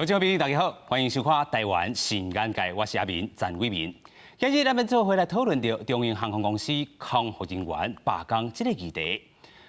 觀眾朋友，大家好，歡迎收看《台灣新眼界》，我是阿明陳偉民。今日咱們做伙來討論著長榮航空公司空服人員罷工這個議題。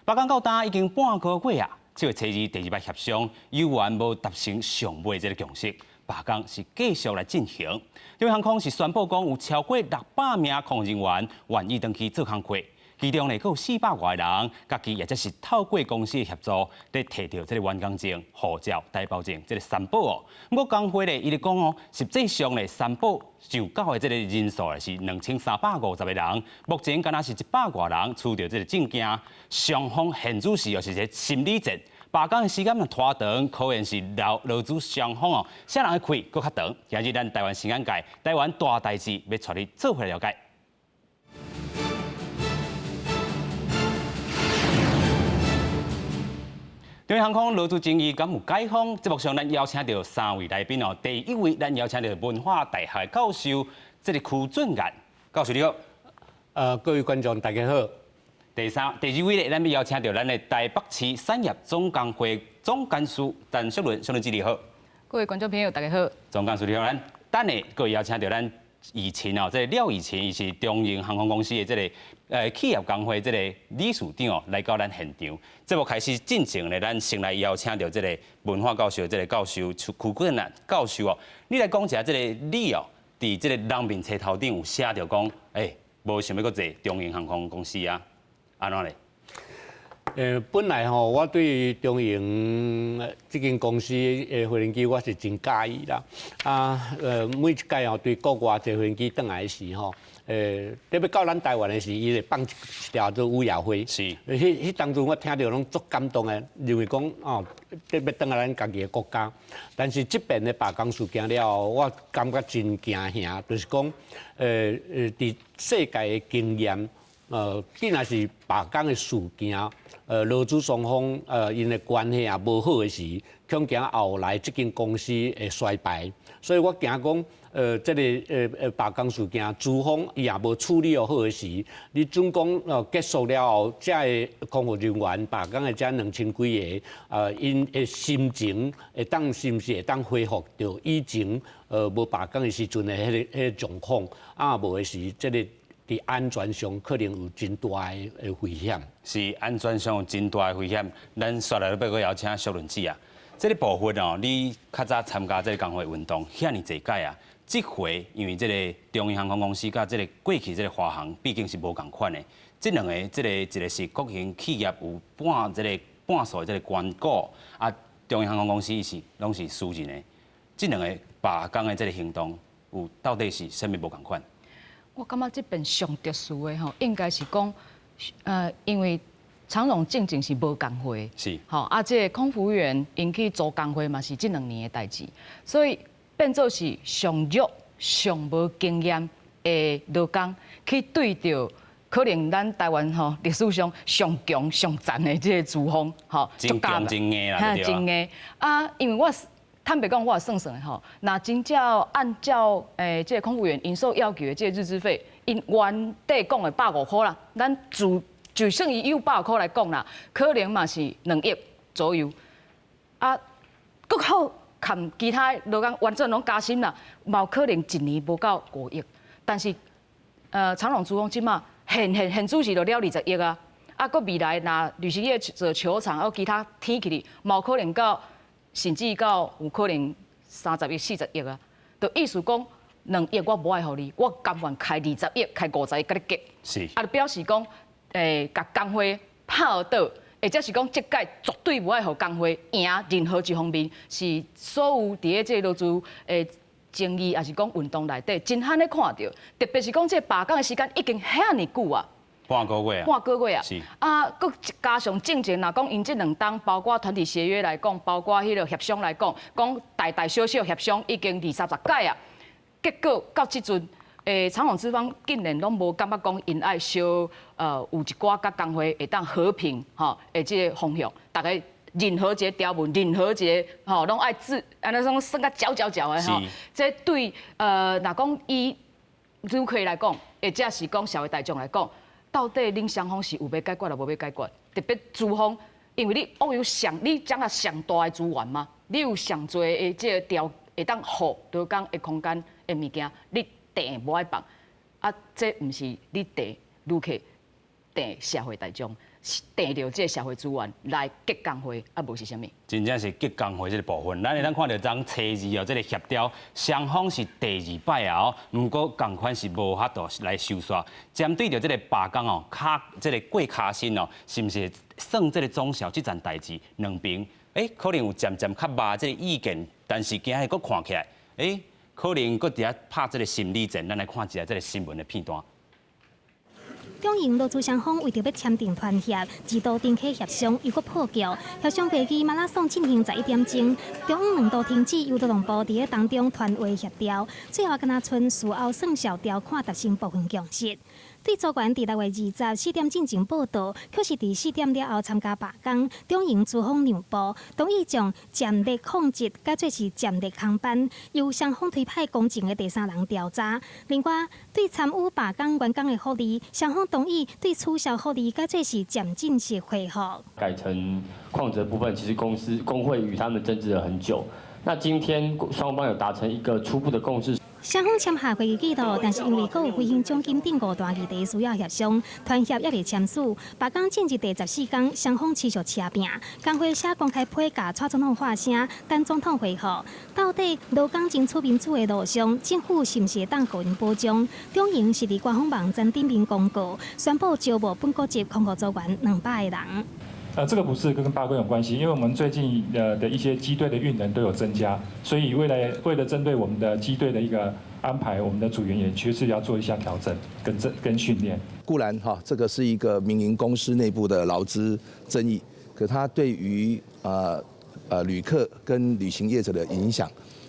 罷工到今已經半個月啊，七月初二第二擺協商，猶原無達成上尾這個共識，罷工是繼續來進行。長榮航空是宣布講有超過600名空服人員願意轉去做工課。其中呢，閣有400外人，家己抑或是透過公司的協助，咧提著這個員工證、護照、台胞證這個三寶哦。毋過工會咧，伊咧講哦，實際上咧三寶上繳的這個人數是2350個人，目前敢若是100外人取著這個證件，雙方現主時又是一個心理戰。罷工的時間若拖長，可能是勞勞資雙方哦，啥人的氣閣較長。今日咱台灣新眼界，台灣大代誌欲帶你做伙了解。長榮航空勞資爭議敢有解方？節目上咱邀請著三位來賓哦。第一位，咱邀請著文化大學教授，這個區俊彦教授你好。各位觀眾大家好。第三、第二位咧，咱欲邀請著咱的台北市產業總工會總幹事陳淑倫，淑倫姐你好。各位觀眾朋友大家好。總幹事你好，咱等下閣邀請著咱以前哦，這個廖以前，伊是長榮航空公司的這個企業工會這個理事長來到咱現場。節目開始進前咧，咱先來邀請著這個文化教授，這個教授區俊彦教授哦，你來講一下這個你哦，佇這個人民冊頭頂有寫著講，欸，無想欲閣坐長榮航空公司啊，按怎咧？本來吼，我對長榮這間公司的飛行機我是真佮意啦。啊，每一擺吼對國外坐飛機轉來時吼，特別到咱台灣的時，伊會放一條做雨夜花。彼當陣我聽著攏足感動的，認為講哦，特別轉來咱家己的國家。但是這遍的罷工事件了後，我感覺真驚嚇，就是講，佇世界的經驗。既然是罷工的事件，勞資雙方𪜶的關係也無好的時，恐驚後來這間公司會衰敗，所以我驚講，這个罷工事件，資方伊也無處理好的時，你總講結束了後，這个空服人員罷工的這2000幾个，𪜶的心情會當是毋是會當恢復著以前無罷工的時陣的彼個狀況，啊無的時，這个佇安全上可能有真大的危險。是安全上有真大的危險。咱紲來欲閣邀請淑倫姊啊，這个部分哦，你較早參加這个工會運動遐爾濟擺啊，這回因為這个長榮航空公司佮這个過去這个華航畢竟是無仝款的，這兩个這个一个是國營企業有半這个半數的這个權股，啊，長榮航空公司是攏是私人的，這兩个罷工的這个行動有到底是啥物無仝款？我感覺這遍上特殊的吼，應該是講，因為長榮進前是無工會，吼啊，這個空服員𪜶去組工會嘛是這兩年的代誌，所以變做是上弱、上無經驗的勞工去對著可能咱台灣吼歷史上上強、上殘的這个資方，吼，真強真硬啦，真硬啊，因為我坦白講，我算算的吼，若真正按照這个空服員𪜶所要求的這个日資費，𪜶原底講的150塊啦，咱就算伊有100塊來講啦，可能嘛是2億左右。啊，閣好含其他勞工完全攏加薪啦，嘛有可能一年無到5億。但是，長榮資方這馬現現現主時就了20億啊，啊，閣未來若旅行業做球場啊，其他天起哩，嘛有可能到。甚至到有可能30億、40億啊！就意思講，2億我無愛予你，我甘願開20億、開50億共你結。啊，就表示講，共工會拍倒，或者是講，這擺絕對無愛予工會贏任何一方面，是所有佇咧這个勞資的爭議，抑是講運動內底，真罕咧看著，特別是講這个罷工的時間已經遐爾久啊。半個月啊，半個月啊，啊，閣加上進前，若講𪜶這兩冬，包括團體協約來講，包括彼个協商來講，講大大小小協商已經二三十擺啊，結果到這陣，長榮資方竟然攏無感覺講𪜶愛相有一寡佮工會會當和平吼的這个方向，逐个任何一个條文，任何一个吼攏愛自按呢講算甲繳繳繳的吼，這對若講以旅客來講，或者是講社會大眾來講，到底恁雙方是有欲解決，抑無欲解決？特別資方，因為你握有上，你掌握上大的資源嘛，你有上濟的這个條會當予勞工的空間的物件，你訂無愛放，啊，這毋是你綴旅客綴社會大眾，綴著這个社會資源來結工會，啊，無是啥物？真正是結工會這个部分，咱會當看著昨初二哦，這个協調雙方是第二擺啊哦，毋過仝款是無法度來收煞。針對著這个罷工哦，卡這个過跤薪哦，是毋是算這个總數這層代誌？兩邊可能有漸漸較峇這个意見，但是今日閣看起來，可能閣佇遐拍這个心理戰。咱來看一下這个新聞的片段。中營勞資雙方為著欲簽訂團協，二度停課協商又閣破局。協商會議馬拉松進行11點鐘，中午兩度停止，由勞動部佇咧當中傳話協調，最後敢若賰事後算數條款達成部分共識。對組員佇6月24點進前報到，卻是佇4點了後參加罷工。中營資方讓步，同意將暫列曠職改做是暫列空班，由雙方推派公正的第三人調查。另外，對參與罷工員工的福利，雙方同意對取消福利改做是漸進式恢復。改成曠職部分，其實公司工會與他們爭執了很久。那今天雙方有達成一個初步的共識。雙方簽下會議記錄，但是因為閣有飛行獎金等五大議題需要協商，團協猶未簽署。罷工進入第14天，雙方持續車拚，工會寫公開批共蔡總統發聲，等總統回覆。到底勞工爭取民主的路上，政府是毋是會當予𪜶保障？中營是佇官方網站頂面公告，宣布招募本國籍空服組員200個人。這個不是跟罷工有關係，因為我們最近的一些機隊的運能都有增加，所以為了針對我們的機隊的一個安排，我們的組員也確實要做一下調整跟訓練。固然哈，這個是一個民營公司內部的勞資爭議，可它對於旅客跟旅行業者的影響，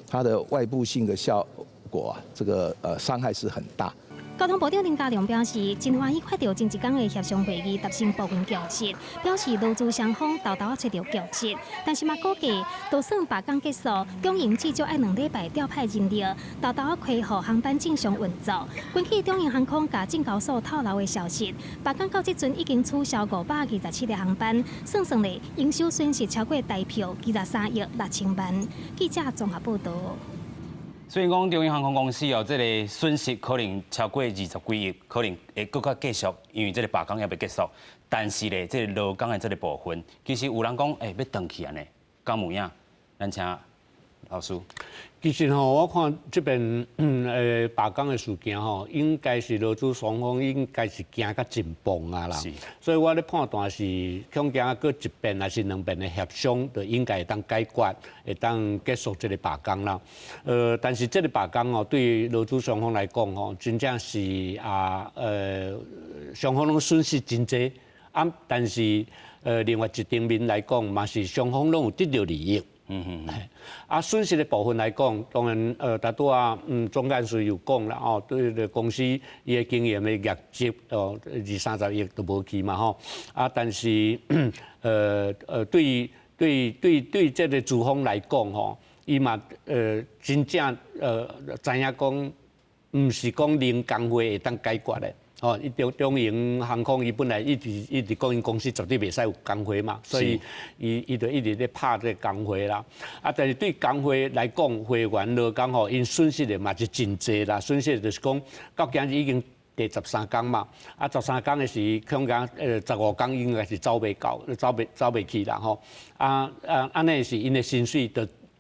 它的外部性的效果啊，這個傷害是很大。交通部長林佳龍表示，真歡喜看著前一工的協商會議達成部分共識，表示勞資雙方沓沓仔揣著共識，但是嘛估計，就算罷工結束，中營至少愛2禮拜調派人力，沓沓仔恢復航班正常運作。根據中營航空共證交所透露的消息，罷工到這陣已經取消527個航班，算算咧，營收損失超過台票23億6千萬。記者綜合報導。雖然講中營航空公司哦，這个損失可能超過20幾億，可能會閣較繼續，因為這个罷工猶未結束。但是咧，這个勞工的這个部分，其實有人講，欲轉去按呢，敢有影？咱請老師。其實吼，我看這邊罷工的事件吼，應該是勞資雙方應該是行較進步啊啦。所以我咧判斷是，恐驚閣一遍還是兩遍的協商，就應該會當解決，會當結束這个罷工啦。但是這个罷工哦，對勞資雙方來講吼，真正是啊，雙方攏損失真濟啊。但是另外一方面來講，嘛是雙方攏有得著利益。啊，損失的部分來講，當然，頭拄仔，總幹事有講啦，哦，對個公司伊的經營的業績，哦，二三十億都無去嘛，吼，啊，但是，對這个資方來講，吼，伊嘛，真正，知影講，毋是講零工會會當解決的。哦，伊中營航空伊本來一直一直講𪜶公司絕對袂使有工會嘛，所以伊就一直咧拍這个工會啦。啊，但是對工會來講，會員勞工吼，𪜶損失的嘛是真濟啦。損失就是講，到今日已經第13工嘛，啊，十三工的時，恐驚15工應該是走袂到，走袂去啦吼。啊啊，按呢是𪜶的薪水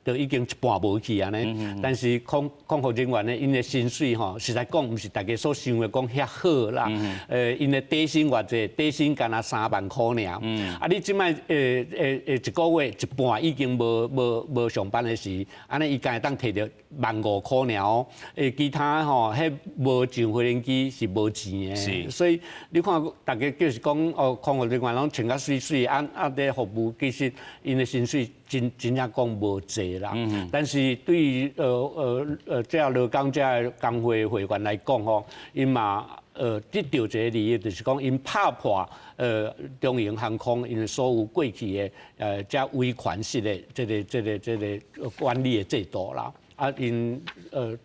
就已經一半無去按呢，但是空服人員呢，𪜶的薪水吼，實在講毋是大家所想的講遐好啦。𪜶的底薪偌濟，底薪干焦3萬箍爾。啊，你這擺一個月一半已經無上班的時，按呢伊敢會當提著萬5箍爾哦。其他吼，彼無上飛行機是無錢的。所以你看，大家就是講哦，空服人員攏穿甲媠媠，啊啊咧服務，其實𪜶的薪水真正講無濟啦。但是對於這勞工這工會會員來講吼，𪜶嘛得著一个利益，就是講𪜶拍破中營航空𪜶所有過去的這威權式的這个管理的制度啦。啊，𪜶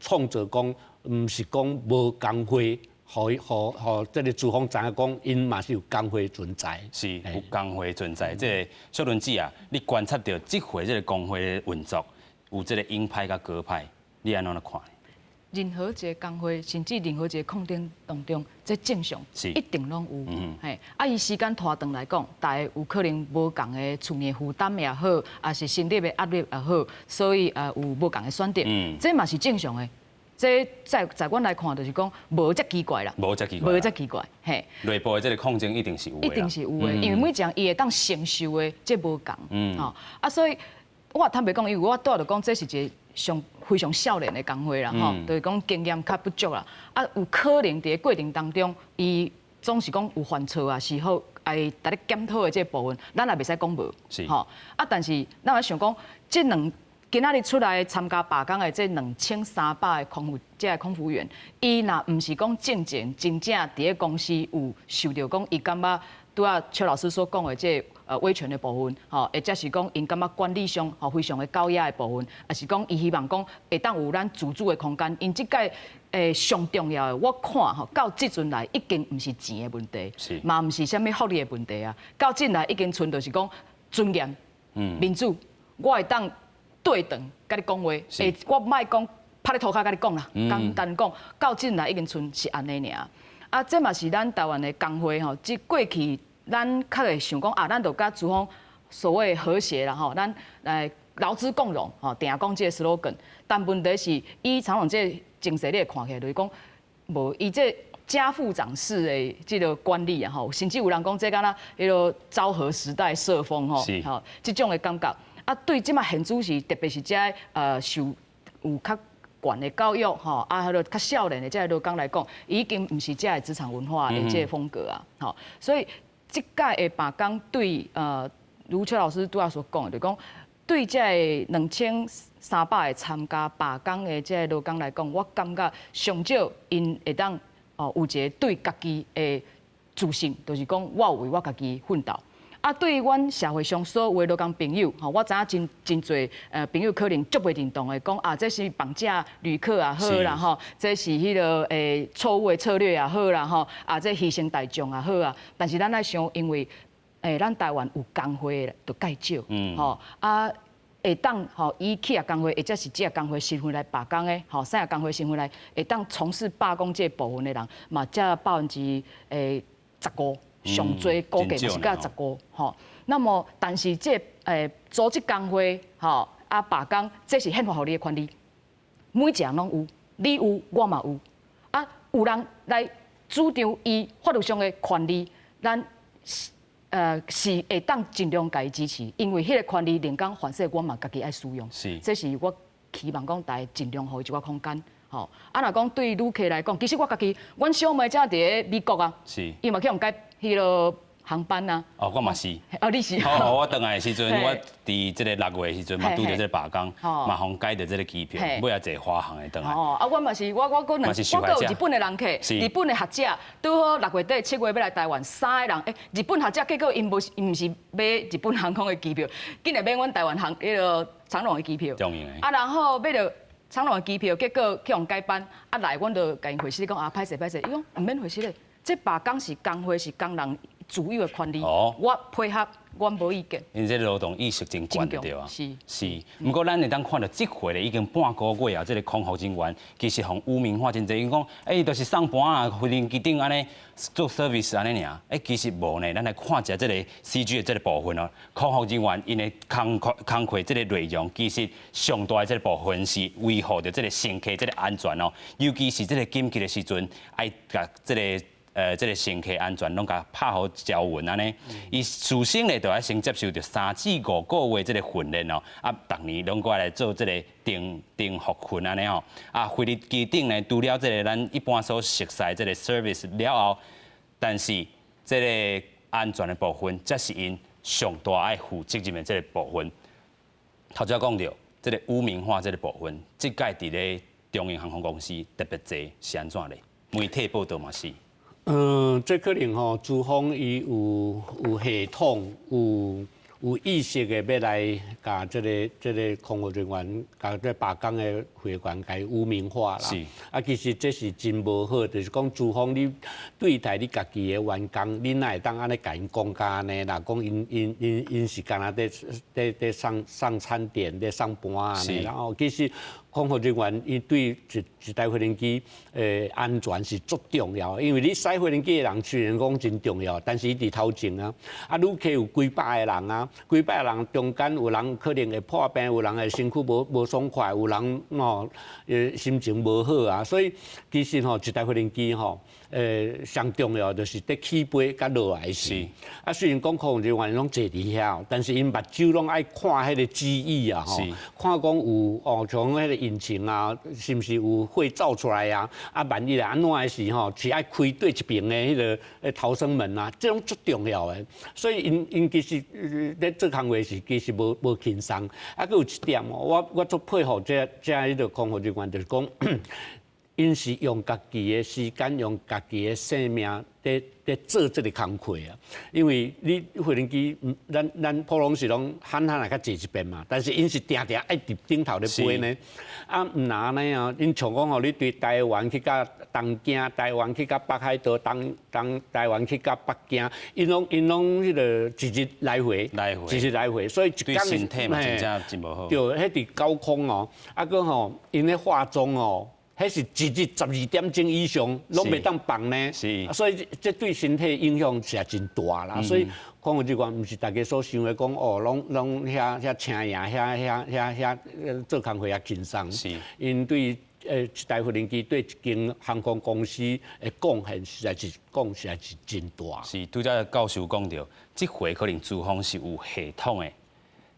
創造講，毋是講無工會。予予予這个資方知影講，𪜶嘛是有工會存在。是有工會存在。這个小倫姊啊，你觀察著這回這个工會的運作，有這个鷹派佮鴿派，你按怎來看？任何一个工會，甚至任何一个抗爭當中，這正常，一定攏有。嘿，啊，伊時間拖長來講，大家有可能無仝的厝內負擔也好，抑是心理的壓力也好，所以有無仝的選擇。這嘛是正常的。這在阮來看，就是講無遮奇怪啦，無遮奇怪，無遮奇怪，嘿。內部的這个抗爭一定是有的，一定是有的，因為每一人伊會當承受的這無仝，吼啊，所以我坦白講，因為我拄仔就講這是一个上非常少年的工會啦，吼，就是講經驗較不足啦，啊，有可能佇個過程當中，伊總是講有犯錯啊，是好愛逐咧檢討的這個部分，咱也袂使講無，吼，啊，但是咱也想講這兩。今仔日出來參加罷工的這2300个空服，這个空服員，伊若毋是講正前真正佇咧公司有受著講，伊感覺拄仔邱老師所講的這威權的部分，吼，或者是講𪜶感覺管理上吼非常的高壓的部分，抑是講伊希望講會當有咱自主的空間，𪜶這屆上重要的，我看吼到這陣來已經毋是錢的問題，嘛毋是啥物福利的問題啊，到這來已經賰就是講尊嚴、民主，我會當對等共你講話，欸，我莫講拍咧塗跤共你講啦，簡單講，到這來已經賰是按呢爾。啊，這嘛是咱台灣的工會吼，這過去咱較會想講啊，咱就佮資方所謂和諧啦吼，咱來勞資共榮吼，定講這个 slogan。但問題是，以長榮這个情勢你會看起來，就是講無伊這家父長式的這个管理啊吼，甚至有人講這敢若彼个昭和時代社風吼，吼，這種的感覺。啊，對這馬現主時，特別是這受有較懸的教育吼，啊，彼个較少年的這个勞工來講，已經毋是這个職場文化的這个風格啊，吼，所以這屆的罷工對如邱老師拄仔所講的，就講對這个2300个參加罷工的這个勞工來講，我感覺上少𪜶會當哦有一个對家己的自信，就是講我有為我家己奮鬥。啊，對於阮社會上所有的勞工朋友，吼，我知影真真濟朋友可能足袂認同的，講啊，這是綁架旅客也好啦，吼，這是彼个錯誤的策略也好啦，吼，啊，這犧牲大眾也好啊。但是咱愛想，因為咱台灣有工會的就蓋少，吼啊，會當吼以企業工會或者是這个工會身份來罷工的，吼，啥工會身份來會當從事罷工這個部分的人，嘛才15%。上濟估計嘛是佮15吼，那麼但是這組織工會吼啊罷工，這是憲法予你的權利，每一個人攏有，你有我嘛有，啊有人來主張伊法律上的權利，咱是會當盡量共伊支持，因為彼个權利連講凡勢我嘛家己愛使用，這是我期望講大家盡量予伊一寡空間。吼，啊若講對旅客來講，其實我家己，阮小妹才佇咧美國啊，伊嘛去予改彼个航班啊。哦，我嘛是。哦，你是。好，我轉來的時陣，我佇這个6月的時陣嘛，拄著這个罷工，嘛予改著這个機票，尾仔坐華航的轉來。哦，啊，我嘛是，我閣兩，我閣有日本的人客，日本的學者，拄好6月底7月欲來台灣，三个人，欸，日本學者結果𪜶無，𪜶毋是買日本航空的機票，竟然買阮台灣航彼个長榮的機票。啊，然後買著長榮的機票，結果去予改班，啊來，阮就共𪜶回信講啊，歹勢歹勢，伊講毋免回信咧，這罷工是工會是工人自由的權利，我配合，我無意見。𪜶這勞動意識真懸對啊，是是。毋過咱會當看著這回咧已經半個月啊，這个空服人員其實予污名化真濟，𪜶講欸，就是送盤啊，飛行機頂按呢做 service 按呢爾，欸，其實無呢。咱來看一下這个 CG 的這个部分哦，空服人員𪜶的工課工課這个內容，其實上大的這个部分是維護著這个乘客這个安全哦，尤其是這个緊急的時陣，愛共這个。這个乘客安全攏共拍予招穩按呢，伊事先咧就愛先接受著3至5個月這个訓練哦，啊，逐年攏閣來做這个定定復訓按呢吼，啊，飛佇機頂呢，除了這个咱一般所熟悉這个 service 了後，但是這个安全的部分，才是𪜶上大愛負責任的這个部分。頭才講著這个污名化這个部分，這屆佇咧中榮航空公司特別濟，是按怎咧？媒體報道嘛是。這可能吼，資方伊有系統，有有意識的欲來共這個空服人員，共這罷工的飛行員共伊污名化啦。啊，其實這是真無好，就是講資方你對待你家己的員工，你哪會當按呢共𪜶講甲按呢啦？講𪜶是干焦佇送送餐點、佇送盤按呢，然後其實空服人員伊對一台飛行機安全是足重要，因為你駛飛行機的人雖然講真重要，但是伊佇頭前啊，啊旅客有幾百个人啊，幾百个人中間有人可能會破病，有人會身軀無爽快，有人吼心情無好啊，所以其實吼一台飛行機吼，上重要就是佇起飛佮落來時。啊，雖然講空服人員攏坐佇遐，但是𪜶目睭攏愛看彼個機翼啊，吼，看講有哦，像彼個引擎啊，是毋是有火走出來啊？啊，萬一按怎的時吼，是愛開對一邊的彼個逃生門啊，這攏足重要的。所以𪜶其實咧做工課時，其實無輕鬆。啊，閣有一點哦，我足佩服這彼個空服人員，就是講，𪜶是用家己的時間，用家己的性命佇做這個工課啊。因為你飛行機，咱普通時攏喊喊來較坐一遍嘛，但是𪜶是定定愛佇頂頭咧飛呢。啊，毋若按呢啊，𪜶像講吼，你對台灣去到東京，台灣去到北海道，東台灣去到北京，𪜶攏彼個一日來回，來回，一日來回，所以一對身體嘛真正真無好。對，彼佇高空哦，啊，閣吼，𪜶咧化妝哦。彼是一日12點鐘以上，攏袂當放呢。所以這對身體影響實在真大啦。所以空服人員毋是大家所想的講哦，攏遐請贏，遐做工課遐輕鬆。𪜶對一台飛行機對一間航空公司的貢獻，實在是真大。是，拄才教授講著，這回可能資方是有系統的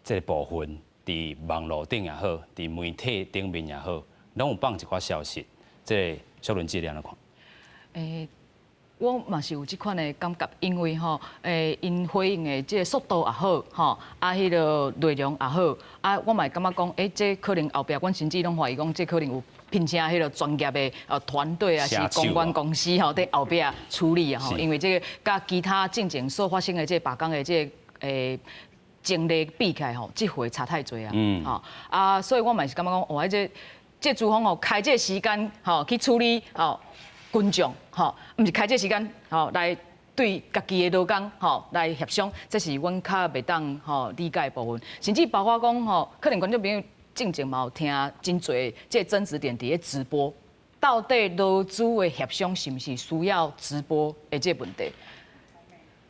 這個部分，佇網路頂也好，佇媒體頂面也好，攏有放一寡消息，這個小倫姐你按怎看？我嘛是有這款的感覺，因為吼，𪜶回應的這個速度也好，吼，啊，彼個內容也好，啊，我嘛會感覺講，這可能後壁，阮甚至攏懷疑講，這可能有聘請彼個專業的團隊啊，是公關公司吼，佇後壁處理啊，吼，因為這個佮其他進前所發生的這個罷工的這個經歷比起來吼，這回差太濟啊，吼，啊，所以我嘛是感覺講，哇，這資方吼開這個時間吼去處理吼群眾吼，毋是開這個時間吼來對家己的勞工吼來協商，這是阮較袂當吼理解的部分。甚至包括講吼，可能觀眾朋友進前嘛有聽真濟這個爭執點佇咧直播，到底勞資的協商是毋是需要直播的這個問題？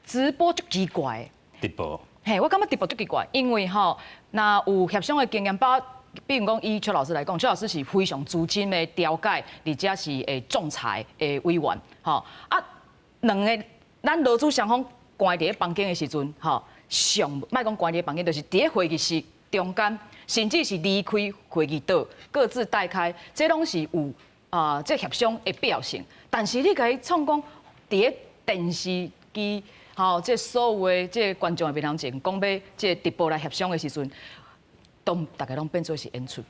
直播足奇怪的。直播。嘿，我感覺直播足奇怪，因為吼，若有協商的經驗，包括比如講以邱老師來講，邱老師是非常資深的調解，而且是仲裁的委員，吼啊，兩个咱勞資雙方關佇咧房間的時陣，吼上莫講關佇咧房間，就是佇咧會議室中間，甚至是離開會議桌，各自帶開，這攏是有啊，這協商的必要性。但是你共伊創講佇咧電視機，吼，這所有的這觀眾的面前講欲這直播來協商的時陣，都逐家攏變做是演出，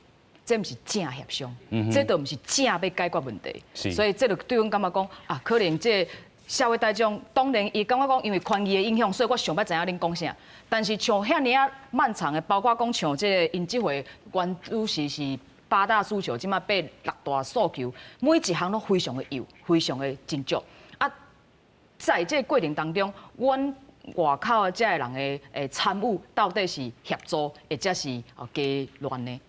這毋是正協商，這都毋是正欲解決問題。所以這就對阮感覺講啊，可能這社會大眾當然伊感覺講，因為權威的影響，所以我上欲知影恁講啥。但是像遐爾仔漫長的，包括講像這個𪜶這回原主是八大訴求，這馬變六大訴求，每一項攏非常的幼，非常的斟酌。啊，在這個過程當中，阮外口的這个人的參與，到底是協助，或者是加亂呢？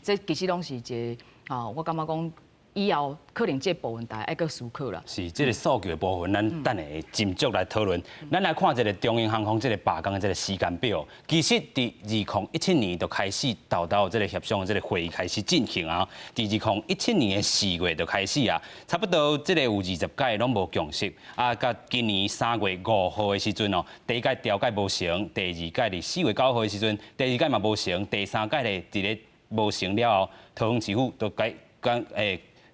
這其實攏是一個啊，我感覺講以後可能這部分大家愛閣思考啦。是，這個訴求的部分，咱等下會斟酌來討論。咱來看這個長榮航空這個罷工的這個時間表。其實，佇2017年就開始沓沓這個協商的這個會議開始進行啊。佇2017年的4月就開始啊，差不多這個有20屆攏無共識。啊，到今年3月5號的時陣哦，第一屆調解無成，第二屆佇4月9號的時陣，第二屆嘛無成，第三屆咧佇咧無成了後，桃園市府就改講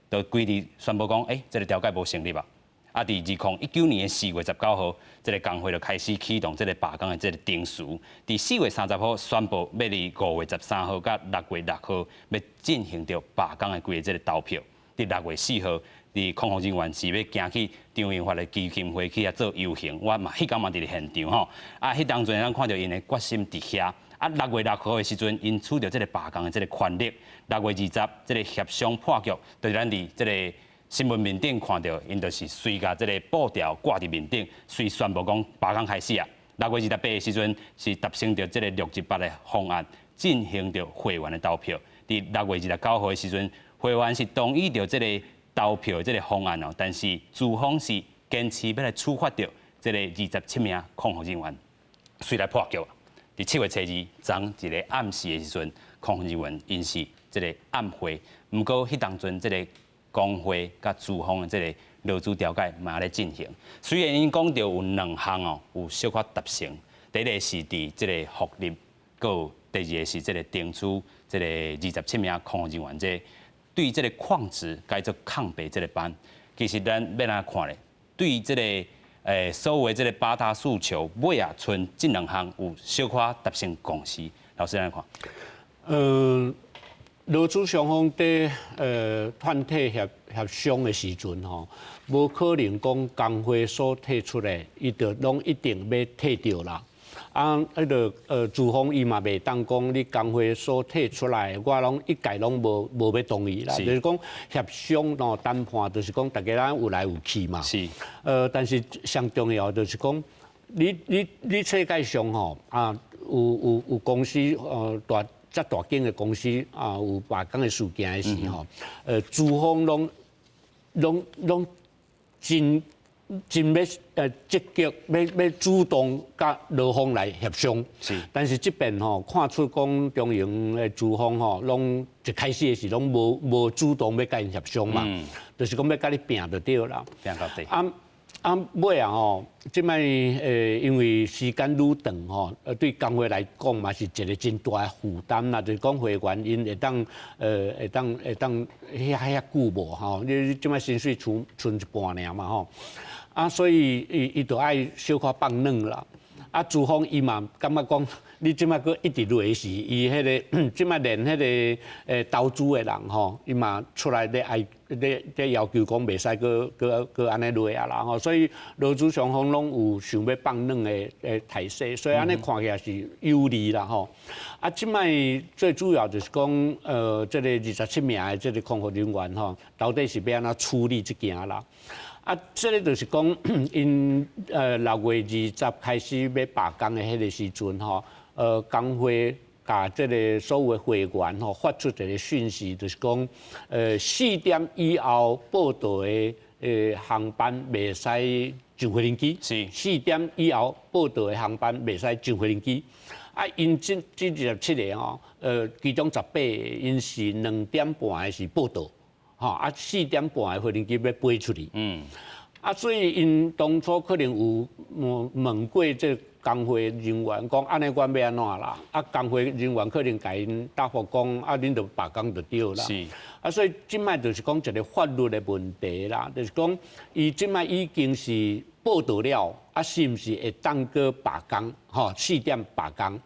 就規日宣布講，這個調解無成立啊！啊，佇2019年的4月19號，這個工會就開始啟動這個罷工的這個程序。佇4月30號宣布，欲佇5月13號佮6月6號欲進行著罷工的規个這個投票。佇6月4號，佇空服人員是欲行去張榮發的基金會去遐做遊行，我嘛彼工嘛佇咧現場吼。啊，彼當陣咱看著𪜶的決心佇遐。啊，6月6號的時陣，𪜶取著這个罷工的這个權力。6月20，這个協商破局，就是咱佇這个新聞面頂看著，𪜶就是隨共這个布條掛佇面頂，隨宣布講罷工開始啊。6月28的時陣是達成著這个618的方案，進行著會員的投票。佇6月29號的時陣，會員是同意著這个投票的這个方案哦，但是資方是堅持欲來處罰著這个27名空服人員，遂來破局。佇7月初2，昨一个暗時的時陣，空服人員𪜶是這个暗會，毋過彼當陣這个工會佮資方的這个勞資調解嘛咧進行。雖然𪜶講著有兩項哦，有小可達成，第一个是佇這个福利，閣有第二个是這个定處這个27名空服人員，這對這个曠職改做空白這个班，其實咱欲按怎看咧？對這个所謂這个八大訴求，尾仔賰這兩項有小可達成共識。老師按怎看？勞資雙方佇團體協商的時陣吼，無可能講工會所提出的，伊就攏一定欲提著啦。啊，彼个資方伊嘛袂當講你工會所提出來，我攏一概攏無欲同意啦。就是講協商咯談判，就是講大家咱有來有去嘛。但是上重要就是講，你世界上吼啊，有公司大遮大間的公司啊，有罷工的事件的時候，資方攏真欲積極，欲主動佮勞方來協商。但是這邊吼看出講中榮的資方吼，攏一開始的時攏無主動欲佮𪜶協商嘛，就是講欲佮你拚就對啦。拚到底。啊，尾仔吼，這擺因為時間愈長吼，對工會來講嘛是一个真大的負擔啦。就是講會員𪜶會當遐久無吼？你這擺薪水賰一半爾嘛吼。啊，所以伊就愛小可放軟啦。啊，資方伊嘛感覺講，你這擺閣一直落時，伊彼个這擺連彼个投資的人吼，伊嘛出來咧愛咧要求講袂使閣按呢落啊啦吼。所以勞資雙方攏有想欲放軟的態勢，所以按呢看起來是有利啦吼。啊，這擺最主要就是講，這个27名的這个空服人員吼，到底是欲按怎處理這件啦？啊，這个就是講，𪜶6月20開始欲罷工的彼个時陣吼，工會共這个所有的會員吼發出一个訊息，就是講，4點以後報到的航班袂使上飛行機。4點以後報到的航班袂使上飛行機。啊，𪜶這27个吼，其中18个𪜶是2點半的時報到，吼，啊4點半的飛行機欲飛出去。啊，所以𪜶當初可能有問過這工會人員講，按呢阮欲按怎啦？啊，工會人員可能共𪜶答覆講，啊，恁就罷工就對啦。啊，所以這擺就是講一个法律的問題啦，就是講伊這擺已經是報到了，啊，是毋是會當閣罷工？吼，四點罷工。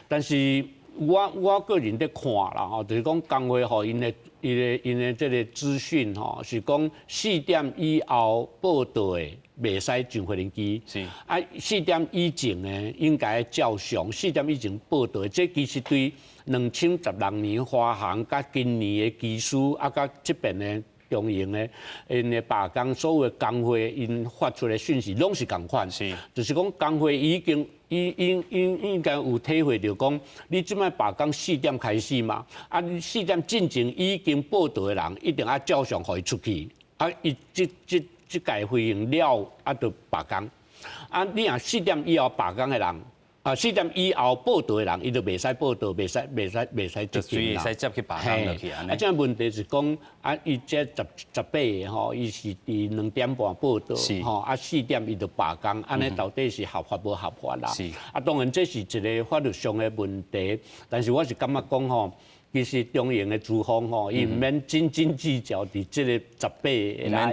但是我個人咧看啦，吼，就是講工會予𪜶的𪜶的這个資訊吼，是講四點以後報到的袂使上飛行機。啊，四點以前的應該照常，四點以前報到的，這其實對2016年華航佮今年的機師啊，佮這邊的中榮的𪜶的罷工，所有的工會𪜶發出的訊息攏是仝款。就是講工會已經應該有體會著講，你這擺罷工四點開始嘛，啊，你四點進前已經報到的人，一定愛照常予伊出去，啊，伊這屆飛行了，啊，就罷工。啊，你若四點以後罷工的人，啊，四點以後報到的人，伊就袂使報到，袂使就執行啦。隨會使接去罷工落去按呢。啊，這問題是講，啊，伊這18個吼，伊是佇2點半報到，吼，啊，四點伊就罷工，按呢到底是合法無合法啦？啊，當然這是一个法律上的問題，但是我是感覺講吼，其實中榮的資方吼，伊毋免斤斤計較佇這个18個啦，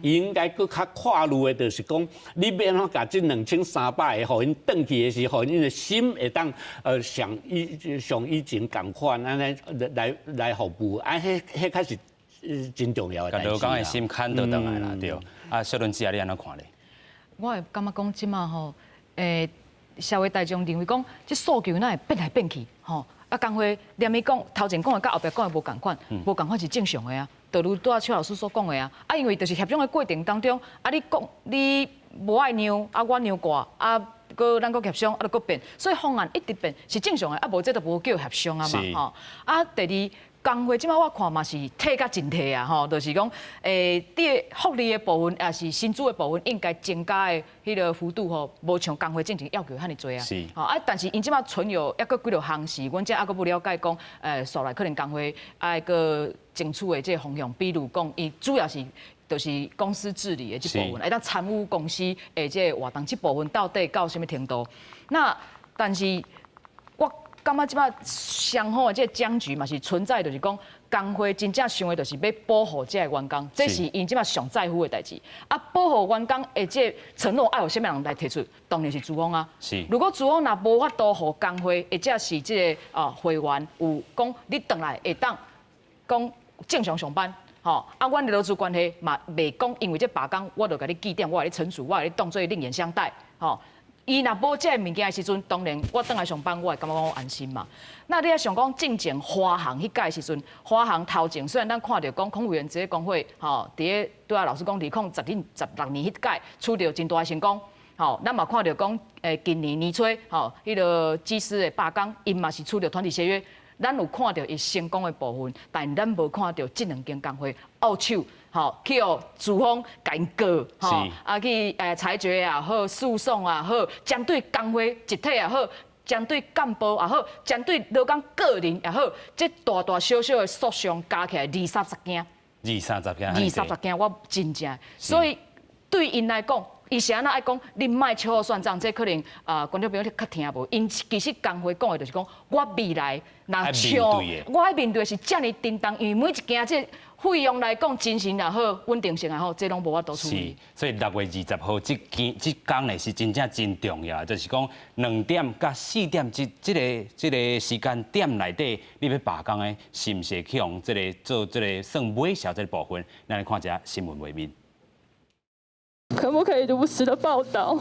伊應該閣較跨慮的，就是講，你欲按怎共這2300個，予𪜶轉去的時候，予𪜶的心會當像以前仝款按呢來服務，啊，彼較是真重要的代誌。勞工的心坎都轉來啦，對。啊，小倫姊啊，你按怎看咧？我會感覺講，這馬吼，社會大眾認為講，這訴求哪會變來變去，吼。啊，工會連伊講頭前講的佮後壁講的無仝款，無仝款是正常的啊。就如拄仔邱老師所講的啊，啊，因為就是協商的過程當中，啊，你講你無愛讓，啊，我讓過，啊，閣咱閣協商，啊，就閣變，所以方案一直變是正常的，啊，無這就無叫協商啊嘛，吼。啊，第二，工會這馬我看嘛是退甲真退啊，吼，就是講，佇福利的部分，抑是薪資的部分，應該增加的彼个幅度吼，無像工會進前要求遐爾濟啊。吼啊，但是𪜶這馬存有猶閣幾落項是，阮這猶閣無了解講，紲來可能工會愛閣爭取的這個方向，比如講，伊主要是就是公司治理的這部分，會當參與公司的這個活動，這部分到底到啥物程度？那但是我感覺這擺雙方的這個僵局嘛是存在，就是講工會真正想的就是欲保護這个員工，這是𪜶這擺上在乎的代誌。啊，保護員工的這個承諾愛予啥物人來提出？當然是資方啊。如果資方若無法度予工會，或者是這个會員有講你轉來會當講正常上班，吼，啊，阮的勞資關係嘛袂講，因為這罷工，我就共你記點，我共你懲處，我共你當做另眼相待，吼。伊若無這个物件的時陣，當然我轉來上班，我會感覺講我安心嘛。那你欲想講進前華航彼屆時陣，華航頭前雖然咱看著講空服員職業工會，吼，佇咧拄仔老師講2016年彼屆取得真大的成功，吼，咱嘛看著講，今年年初，吼，彼个機師的罷工，𪜶嘛是取得團體協約，咱有看著伊成功的部分，但咱無看著這兩間工會握手。吼，去予資方共𪜶告，吼，啊去裁決也好，訴訟也好，針對工會集體也好，針對幹部也好，針對勞工個人也好，這大大小小的訴訟加起來二三十件，二三十件，二三十件，我真正，所以對𪜶來講，伊是按怎愛講，你莫秋後算帳，這可能啊，觀眾朋友較聽無。𪜶其實工會講的就是講，我未來若像我愛面對的是遮爾沉重，因為每一件這費用來講，精神也好，穩定性也好，這攏無法度處理。是，所以6月20號這件這工呢是真正真重要，就是講2點到4點這個時間點內底，你欲罷工的，是毋是會去予這个做這个算尾數這个部分？咱來看一下新聞畫面。可不可以如實的報道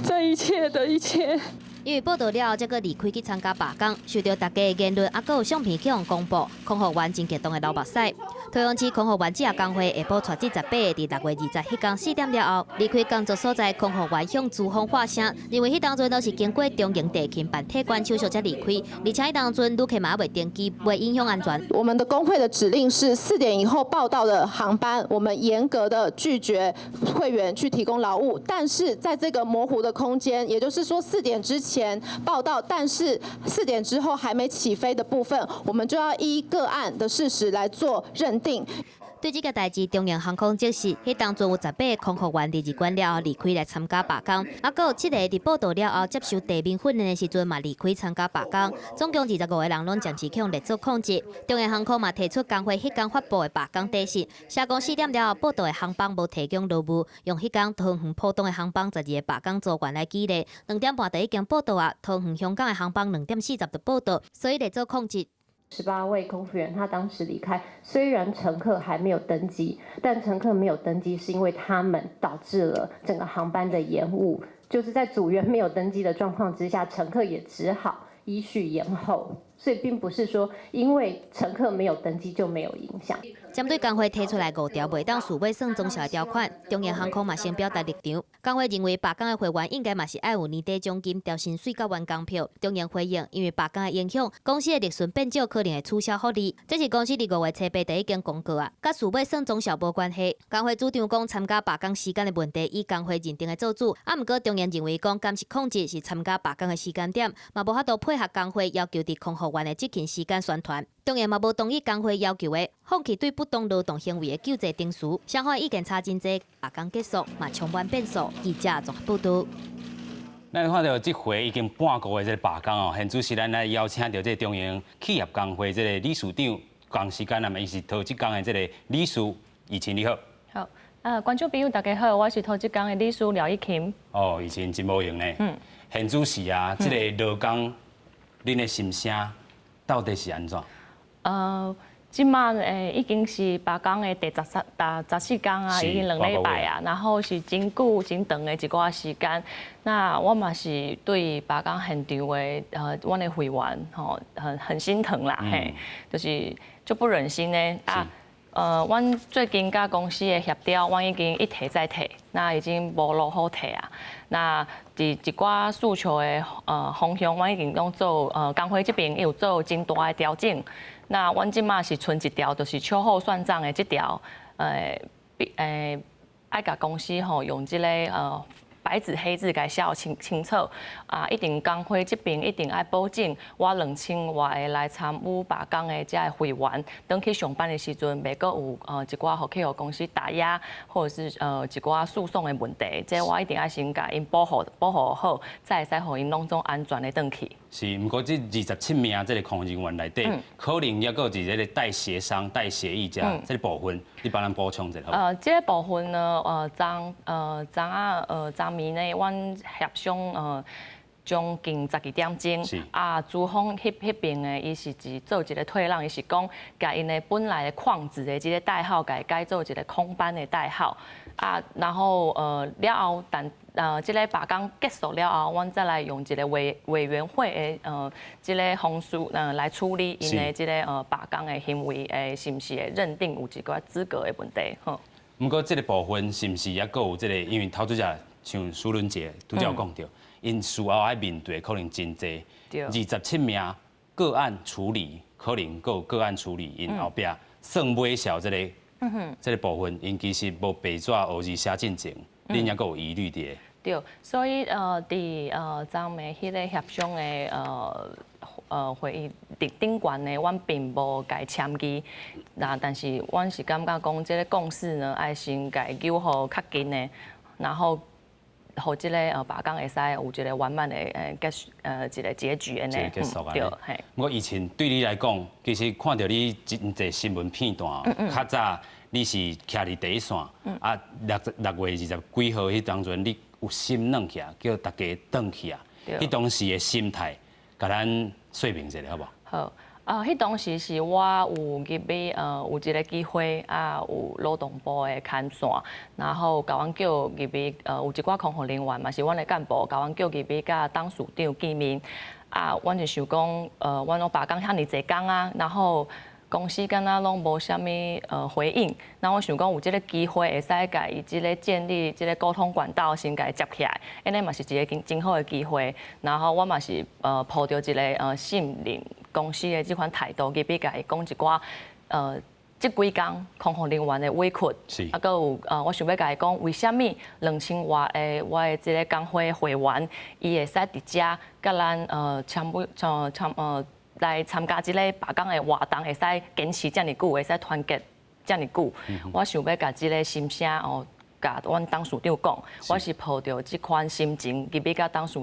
這一切的一切？因為報道了後，才閣離開去參加罷工，受著大家的言論，啊，閣有相片去予公布，空服員真激動的流目屎。桃園市空服員職業工會下晡帶這18個佇6月20彼工4點了後，離開工作所在，空服員向資方發聲，認為彼當陣都是經過中營地勤辦退關手續才離開，而且彼當陣旅客嘛猶未登機，袂影響安全。我們的工會的指令是4點以後報到的航班，我們嚴格的拒絕會員去提供勞務，但是在這個模糊的空間，也就是說四點之前報到，但是4點之後還沒起飛的部分，我們就要依個案的事實來做認定。對這个代誌，中營航空證實，彼當陣有18個空服員佇入關了後離開來參加罷工，啊，閣有七个佇報到了後接受地面訓練的時陣嘛離開參加罷工，總共25個人攏暫時去予列做曠職。中營航空嘛提出工會彼工發布的罷工底線，寫講四點了後報到的航班無提供勞務，用彼工桃園浦東的航班12個罷工組員來舉例，2點半就已經報到啊，桃園香港的航班2點40就報到，所以列做曠職。 18位空服員，他當時離開，雖然乘客還沒有登機，但乘客沒有登機是因為他們導致了整個航班的延誤，就是在組員沒有登機的狀況之下，乘客也只好依序延後，所以並不是說因為乘客沒有登機就沒有影響。針對工會提出來五條袂當事尾算綜效的條款，中營航空嘛先表達立場。工會認為罷工的會員應該嘛是愛有年底獎金、調薪水佮員工票。中營回應，因為罷工的影響，公司的利潤變少，可能會取消福利。這是公司佇5月初八就已經公告啊，佮事尾算綜效無關係。工會主張講參加罷工時間的問題，以工會認定的做主。啊，毋過中營認為講監視控制是參加罷工的時間點，嘛無法度配合工會要求佇空服員的執勤時間宣傳。中營嘛無同意工會要求的，放棄對不當勞動行為的救濟程序。雙方意見差真濟，罷工結束嘛充滿變數。記者綜合報導。咱看著這回已經半個月這个罷工哦，現主時咱來邀請著這个中營企業工會這个理事長，同時間啊嘛，伊是桃職工的這个理事，以晴你好。好，啊，觀眾朋友大家好，我是桃職工的理事廖以琴。哦，以晴真無閒呢。現主時啊，這个勞工，恁的心聲到底是按怎？這馬已經是罷工的第十三、第十四工啊，已經2禮拜啊，然後是真久真長的一寡時間。那我嘛是對罷工現場的阮的會員吼，很心疼啦，嘿，就是就不忍心呢啊。阮最近佮公司的協調，阮已經一提再提，那已經無路好提啊。那佇一寡訴求的方向，阮已經攏做工會這邊有做真大的調整。那阮這馬是賰一條，就是秋後算賬的這條，愛共公司吼用這個白紙黑字共寫清清楚，啊，一定工會這邊一定愛保證，我2000外个來參與罷工的這个會員，轉去上班的時陣，袂閣有一寡予去予公司打壓，或者是一寡訴訟的問題，這我一定愛先共𪜶保護好，才會使予𪜶攏總安全的轉去。是，毋過這27名這个空人員內底，可能猶閣有這个待協商、待協議者這个部分，你幫咱補充一下。這个部分呢，昨仔昨暝呢，阮協商將近12點鐘，啊，資方彼邊的伊是一做一个退讓，伊是講共𪜶的本來的曠職的這个代號，共伊改做一个空班的代號，啊，然後了後，但這个罷工結束了後，阮再來用一个委員會的這个方式來處理𪜶的這个罷工的行為，是毋是會認定有一個資格的問題？吼。毋過這个部分是毋是猶閣有這个？因為頭拄才像淑倫姐拄才有講著，𪜶事後愛面對可能真濟，27名個案處理，可能閣有個案處理，𪜶後壁算尾數這个部分，𪜶其實無白紙黑字寫進前，恁猶閣有疑慮佇。對，所以佇昨暝彼個協商的會議頂頂懸呢，阮並無共伊簽字，那但是阮是感覺講這个共識呢，愛先共伊糾予較緊的，然後予這个罷工會使有一個圓滿的結一個結局按呢。結束對，嘿。毋過以前對你來講，其實看著你真濟新聞片段，較早你是徛佇第一線，啊6月20幾號彼當陣，你有心軟起來，叫大家轉去啊。彼當時的心態，共咱說明一下好無？好，啊，彼當時是我有入去，有一個機會啊，有勞動部的牽線，然後共阮叫入去，有一寡空服人員嘛是阮的幹部，共阮叫入去佮董事長見面。啊，阮就想講，阮攏罷工遐爾濟工啊，然後公司敢若攏無啥物回應，那我想講有這个機會會使共伊這个建立這个溝通管道，先共伊接起來，按呢嘛是一个真好的機會。然後我嘛是抱著一个信任公司的這款態度，入去共伊講一寡這幾工空服人員的委屈，啊，閣有我想欲共伊講，為啥物2000外个我的這个工會會員，伊會使佇遮佮咱簽簽參來參加這个罷工的活動，會使堅持遮爾久，會使團結遮爾久。我想欲共這个心聲哦，共阮董事長講，我是抱著這款心情入去共董事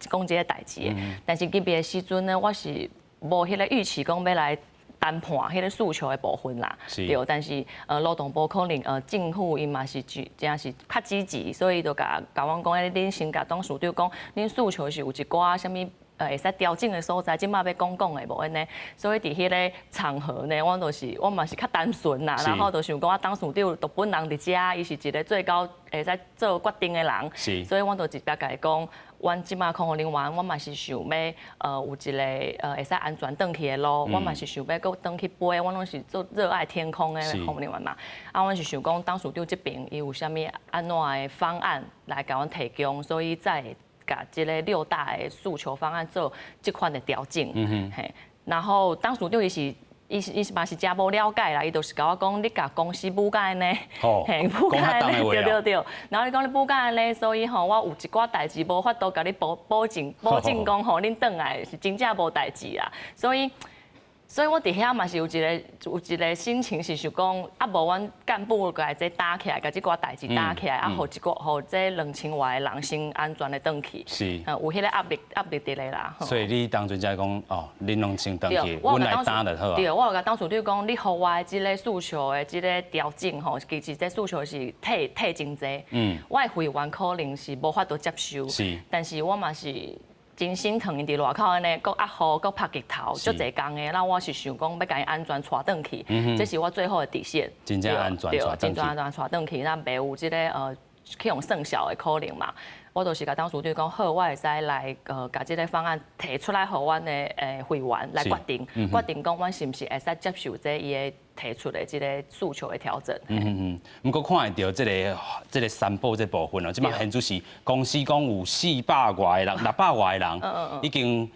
長講這个代誌的。但是入去的時陣呢，我是無彼个預期講欲來談判彼个訴求的部分啦，對。但是勞動部可能政府𪜶嘛是真正是較積極，所以就共阮講，恁先共董事長講，恁訴求是有一寡啥物會使調整的所在，這馬欲講講的無按呢，所以佇彼个場合呢，我就是我嘛是較單純啦，然後就想講啊，董事長就本人佇遮，伊是一个最高會使做決定的人，所以阮就直接共伊講，阮這馬空服人員，我嘛是想欲有一个會使安全轉去的路，我嘛是想欲閣轉去飛，阮攏是做熱愛天空的空服人員嘛，啊，阮是想講董事長這邊伊有啥物按怎的方案來共阮提供，所以才會共這个六大的訴求方案做這款的調整，嘿，然後董事長伊是嘛是誠無了解啦，伊就是共我講，你共公司舞甲按呢，嘿，舞甲按呢，對對對，然後伊講你舞甲按呢，所以吼，我有一寡代誌無法度共你保證講吼，恁轉來是真正無代誌啦，所以我佇遐嘛是有一个心情是想講，啊無阮幹部共這擔起來，共這寡代誌擔起來，啊，予一個予這2000外个人先安全的轉去。有彼个壓力佇咧啦。所以你當陣才講，哦，恁攏先轉去，阮來擔就好啊。對，我有共董事長講，你予我的這个訴求的這个調整吼，其實這訴求是退真濟。我的會員可能是無法度接受。但是我嘛是。真心疼𪜶佇外口按呢，閣壓雨，閣曝日頭，足濟工的。那我是想講欲共𪜶安全帶轉去，這是我最後的底線。真正安全帶轉去。真正安全帶轉去，咱袂有這个去予算數的可能嘛。我就是共董事長講，好，我會使來共這个方案提出來，予阮的會員來決定，決定講阮是毋是會使接受這伊的提出的這个訴求的調整。毋過看會著這个三保這部分哦，這擺現在是公司講有400外個人，600外個人已經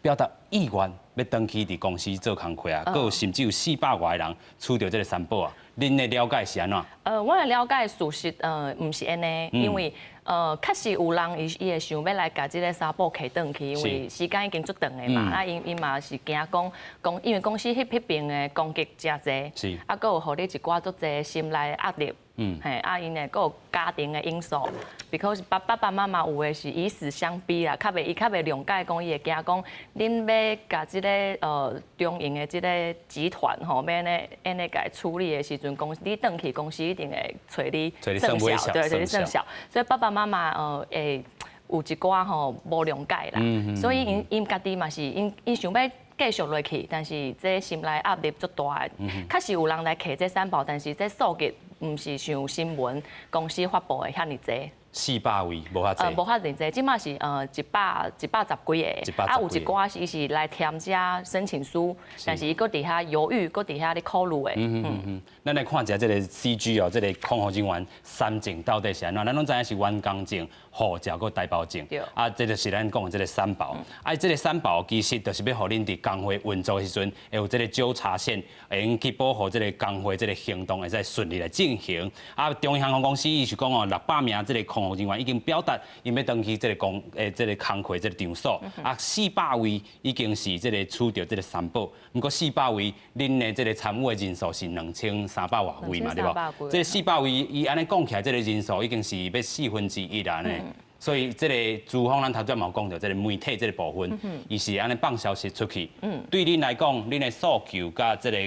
表達意願欲轉去佇公司做工課啊，閣有甚至有400外個人取著這个三保啊。恁的了解是按怎？我的了解事實毋是按呢，因為確實有人伊伊會想欲來共這个三保提轉去，因為時間已經足長的嘛，啊𪜶嘛是驚講講，因為公司彼彼爿的攻擊誠濟，啊，閣有予你一寡足濟心內壓力，嘿，啊，𪜶的閣有家庭的因素，because 爸爸爸媽媽有的是以死相逼啦，較袂伊較袂諒解，講伊會驚講，恁欲共這个中營的這个集團吼，欲按呢按呢共伊處理的時陣，公你轉去公司一定會揣你算數，對，揣你算數，所以爸爸媽媽會有一寡吼無諒解啦，所以𪜶𪜶家己嘛是𪜶𪜶想欲繼續落去，但是這心內壓力足大的。確實有人來提這三保，但是這數字毋是像新聞公司發布的遐爾濟。 400位，無遐濟。無遐爾濟，這馬是110幾个，啊有一寡是伊是來填這申請書，但是伊閣佇遐猶豫，閣佇遐咧考慮的。咱來看一下這个 CG 哦，這个空服人員三證到底是按怎？咱攏知影是員工證、護照閣台胞證。啊，這就是咱講的這个三寶。啊，這个三寶其實就是欲予恁佇工會運作的時陣，會有這个糾察線，會用去保護這个工會這个行動會使順利來進行。啊，中榮航空公司伊是講哦，600名這个空服人員已經表達，𪜶欲轉去這个工這个工課這个場所。啊，400位已經是這个取著這个三保。毋過400位，恁的這个參與的人數是2300外位嘛，對無？這400位，伊按呢講起來，這个人數已經是欲1/4啦呢。所以這个資方咱頭拄仔嘛有講著，這个媒體這个部分，伊是按呢放消息出去。對恁來講，恁的訴求佮這个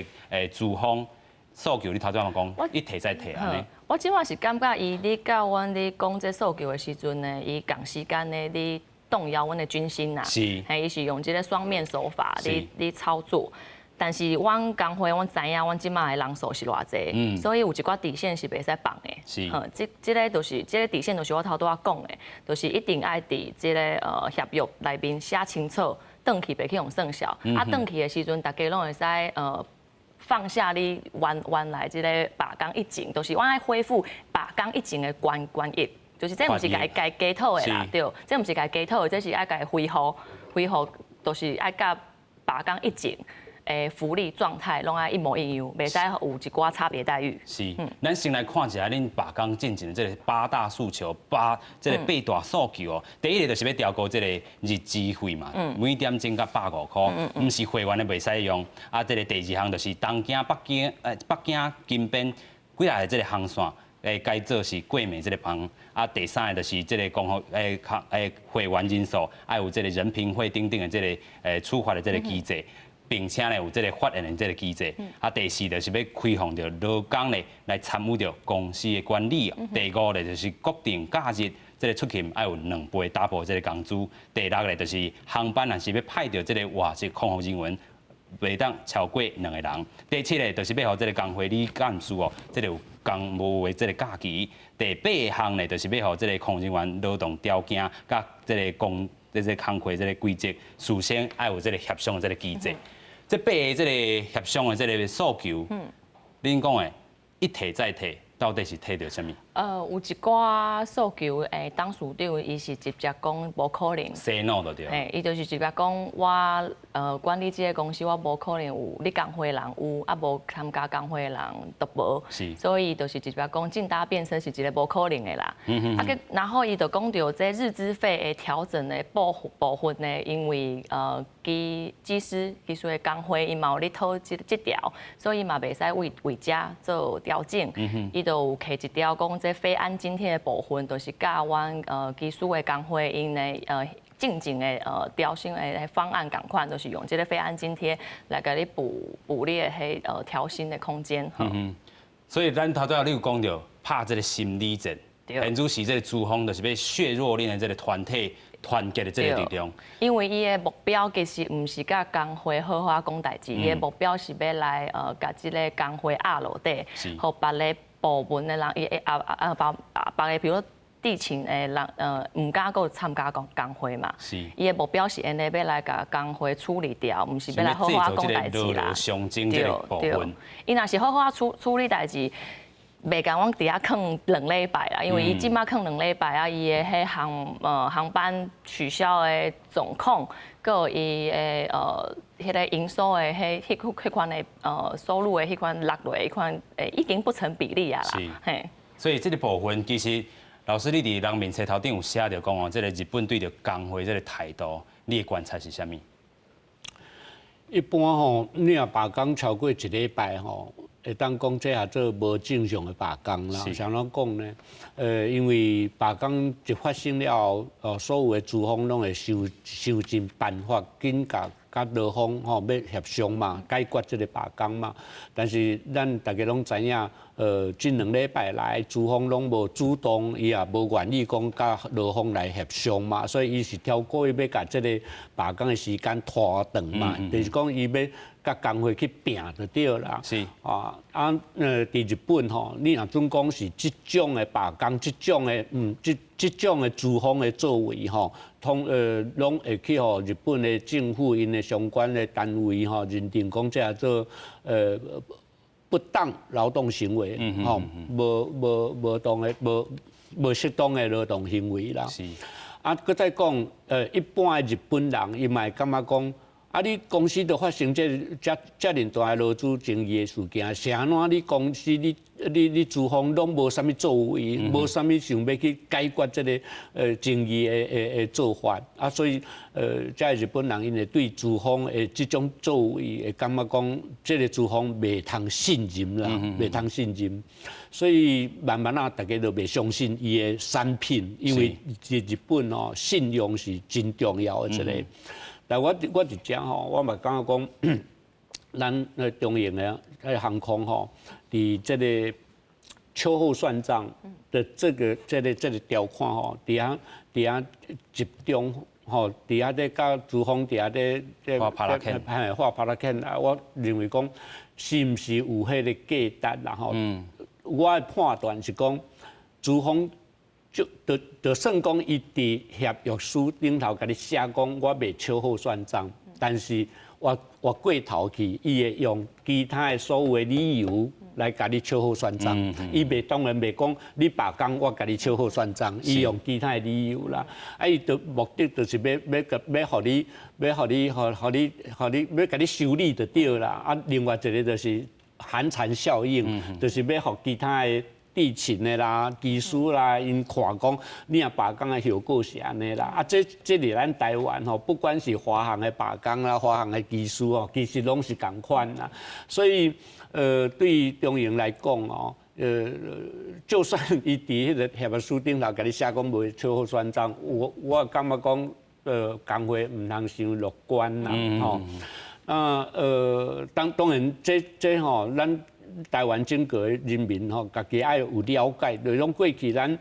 資方訴求，你頭拄仔嘛講，一提再提按呢。我這馬是感覺伊咧佮阮咧講這訴求的時陣呢，伊仝時間呢咧動搖阮的軍心啦。嘿，伊是用這个雙面手法咧咧操作。但是阮工會，阮知影，阮這馬的人數是偌濟，所以有一寡底線是袂使放的。這這个就是這个底線，就是我頭拄仔講的，就是一定愛佇這个協約內面寫清楚，轉去袂去予算數。啊，轉去的時陣，大家攏會使放下你原原來這个罷工以前，就是阮愛恢復罷工以前的權權益，就是這毋是共伊共伊加討的啦，對，這毋是共伊加討的，這是愛共伊恢復，恢復，就是愛佮罷工以前的福利狀態攏愛一模一樣，袂使有一寡差別待遇。是，咱先來看一下恁罷工進前的這个八大訴求，這个八大訴求哦。第一个就是欲調高這个日資費嘛，每點鐘佮150塊，毋是會員的袂使用。啊，這个第二項就是東京、北京、北京金邊幾若个這个航線，改做是過暝這个班。啊，第三个就是這个公服會員人數，愛有這个人評會等等的這个處罰的這个機制。並且呢有這个發言的這个機制。啊，第四就是欲開放著勞工咧來參與著公司的管理。第五個就是國定假日這个出勤愛有2倍 double 這个工資。第六个就是航班若是欲派著這个外籍空服人員，袂當超過兩個人。第七個就是欲予這个工會理幹事哦，這个有公務的這个假期。第八項呢，就是欲予這个空服人員勞動條件佮這个工這个工課這个規則，事先愛有這个協商的這个機制。這八个這个協商的這个訴求，恁講的一提再提，到底是提著啥物？有一寡訴求，董事長伊是直接講無可能。 Say no 就對。嘿，伊就是直接講我管理這个公司，我無可能有你工會人有，啊無參加工會的人都無。所以就是直接講進搭便車是一个無可能的啦。啊，然後伊就講著這日資費的調整的部部分呢，因為機機師機師的工會伊嘛有咧討這這條，所以嘛袂使為為遮做調整。伊就有提一條講這飛安津貼的部分，就是佮阮機師的工會𪜶的進前的調薪的方案仝款，就是用這个飛安津貼來共你補補你的彼調薪的空間。所以咱頭拄仔你有講著拍這个心理戰。現此時這個資方就是欲削弱恁的這個團體團結的這個力量。因為伊的目標其實毋是佮工會好好講代誌，伊的目標是欲來共這个工會壓落底，予別个部門的人，伊會啊啊別別个，比如地勤的人，毋敢閣參加工會嘛。伊的目標是按呢欲來共工會處理掉，毋是欲來好好講代誌啦。對對。伊若是好好處理代誌，袂共阮佇遐囥2禮拜啦，因為伊這馬囥兩禮拜啊，伊的彼航班取消的狀況，閣有伊的彼个營收的彼款的收入的彼款落落彼款已經不成比例啊啦。嘿。所以這个部分其實，老師你佇人民冊頭頂有寫著講哦，這个日本對著工會這个態度，你的觀察是啥物？一般吼，你若罷工超過一禮拜吼，會當講這下做無正常的罷工啦。是按怎講呢？因為罷工一發生了後，所有的資方攏會想盡辦法，緊共勞方吼欲協商嘛，解決這个罷工嘛。但是咱大家攏知影，這2禮拜來資方攏無主動，伊也無願意講佮勞方來協商嘛，所以伊是挑故意欲共這个罷工的時間拖長嘛，就是講伊欲佮工會去拚就對啦。啊，佇日本吼，你若準講是這種的罷工，這種的資方的作為吼，通攏會去予日本的政府𪜶的相關的單位吼認定講這下做不當勞動行為，吼，無適當的勞動行為啦。啊，閣再講，一般的日本人伊嘛會感覺講，啊，你公司都發生這遮爾大的勞資爭議的事件，是按怎你公司你資方攏無啥物作為，無啥物想欲去解決這个爭議的做法，啊，所以這日本人𪜶會對資方的這種作為會感覺講，這个資方袂通信任啦，袂通信任，所以慢慢仔大家就袂相信伊的產品，因為佇日本哦，信用是真重要的一个。但我佇遮吼，我嘛感覺講，咱中營的航空吼，佇這个秋後算賬的這個條款吼，佇遐集中吼，佇遐咧佮資方佇遐咧畫帕拉肯，嘿，畫帕拉肯啊！我認為講是毋是有彼个價值啦吼？我的判斷是講，資方就算講伊佇協約書頂頭共你寫講，我袂秋後算賬，但是我過頭去，伊會用其他的所有的理由來共你秋後算賬。伊袂當然袂講你罷工，我共你秋後算賬。伊用其他的理由啦。啊，伊的目的就是欲予你，欲予你，予你，欲共你修理就對啦。啊，另外一个就是寒蟬效應，就是欲予其他的地勤的啦、機師啦，𪜶看講你若罷工的後果是按呢啦。啊，這佇咱台灣吼，不管是華航的罷工啦、華航的機師哦，其實攏是仝款啦。所以，對中營來講哦，就算伊佇彼个協約書頂頭共你寫講袂秋後算賬，我感覺講，工會毋通傷樂觀啦，吼。啊，當然，這吼，咱台灣整個人民吼，家己愛有了解，就是講過去咱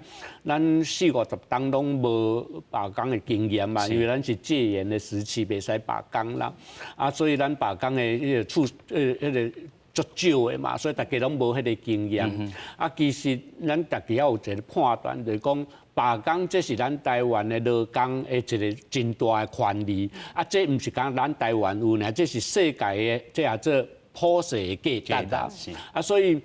四五十冬攏無罷工的經驗嘛，因為咱是戒嚴的時期，袂使罷工啦，啊，所以咱罷工的彼个處，彼个足少的嘛，所以大家攏無彼个經驗。啊，其實咱家己要有一个判斷，就是講罷工這是咱台灣的勞工的一个真大的權利。啊，這毋是干咱台灣有爾，這是世界的，這也做普世的價值啦。啊，所以